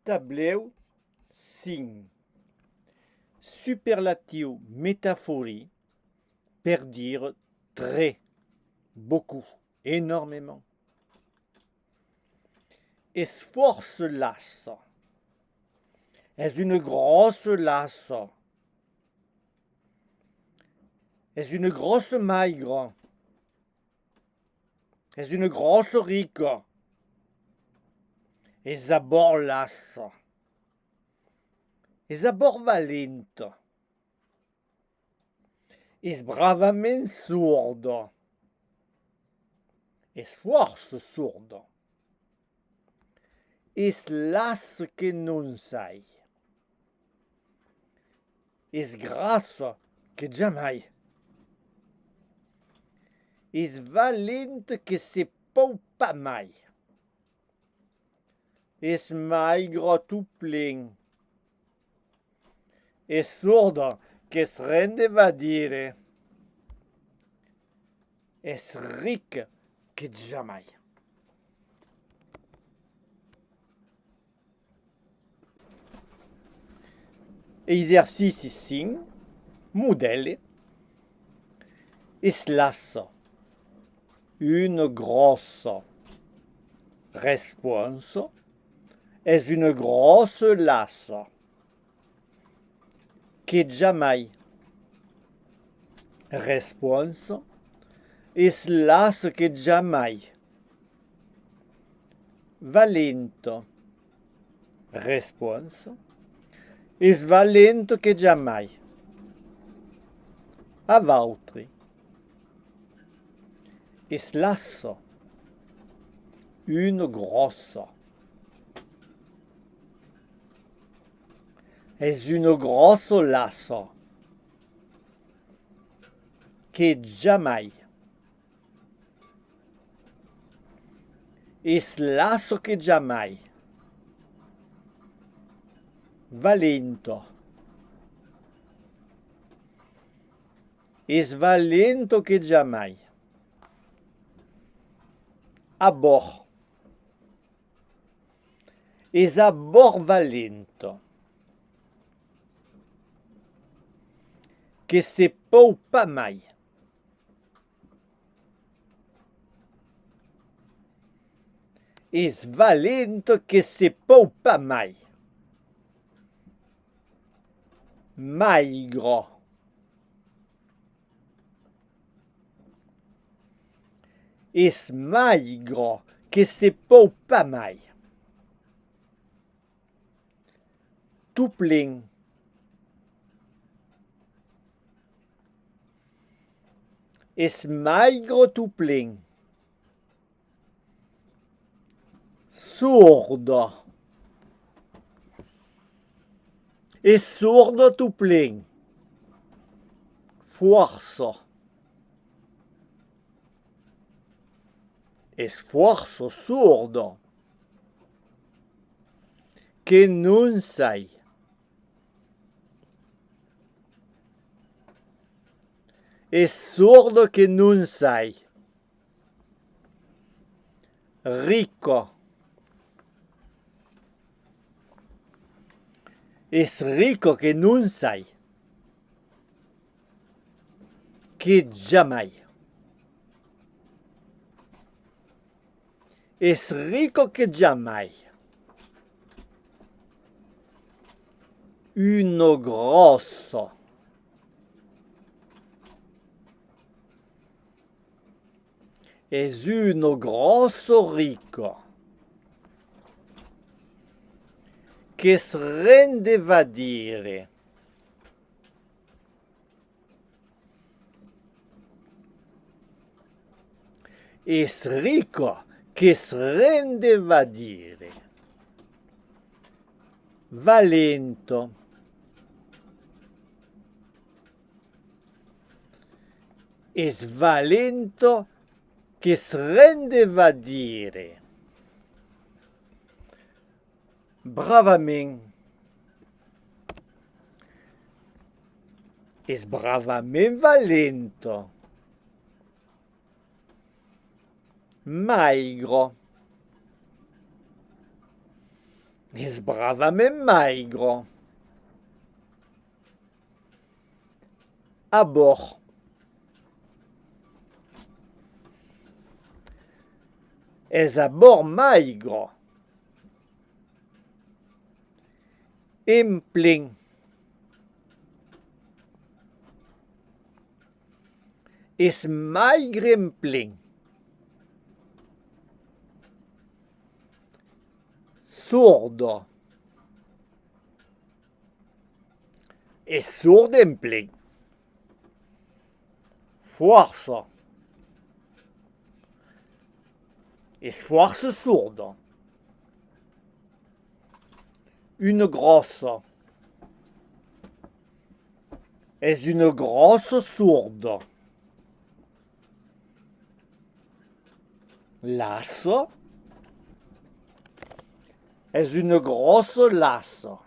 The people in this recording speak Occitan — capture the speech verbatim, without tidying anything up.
Tablèu cinc. Superlatiu metaforic per dire très, beaucoup, énormément. Es fòrça laça. Es una gròssa laça. Es una gròssa maigra. Es una gròssa rica. Es abòrd laça. Es abòrd valenta. Es bravament sorda. Es fòrça sorda. Es laça que non sai. Es grassa que jamai. Es valenta que se pòu pas mai. Es maigra tot plen. Es sorda que's rende va dire. Es rica que jamai. Exercici cinc. Modèle. Es laça. Una gròssa. Responsa. Es una gròssa laça. Que jamai. Responsa. Es laça que jamai. Valenta. Responsa. Es valenta que jamai. A vautre. Es laça. Una gròssa. Es una gròssa laça. Que jamai. Es laça que jamai. Valenta. Es valenta que jamai. Abòrd. Es abòrd valenta. Que se pòu pas mai. Es valenta que se pòu pas mai. Maigra. Es maigra que se pòu pas mai. Tot plen. Es maigra tot plen. Sorda. Es sorda tot plen. Fòrça. Es fòrça sorda. Que non sai. Es sorda que non sai. Rica. Es rica que non sai. Que jamai. Es rica que jamai. Una gròssa. Es una gròssa rica. Que's rende va dire. Es rica que's rende va dire. Valenta. Es valenta que's rende va dire. Bravament. Es bravament valenta. Maigra. Es bravament maigra. Abòrd. Es abòrd maigra. En plen. Es maigre en plen. Sorda. Es sorda en plen. Fòrça. Es fòrça sorda. Una gròssa. Es una gròssa sorda. Lassa. Es una gròssa lassa.